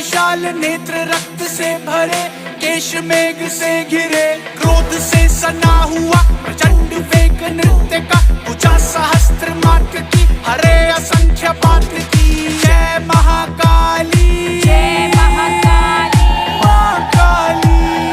विशाल नेत्र रक्त से भरे, केश मेघ से घिरे, क्रोध से सना हुआ प्रचंड वेग नृत्य का, भुजा सहस्त्र मात्र की, हरे असंख्य पात्र की। जय महाकाली, जय महाकाली, माँ काली।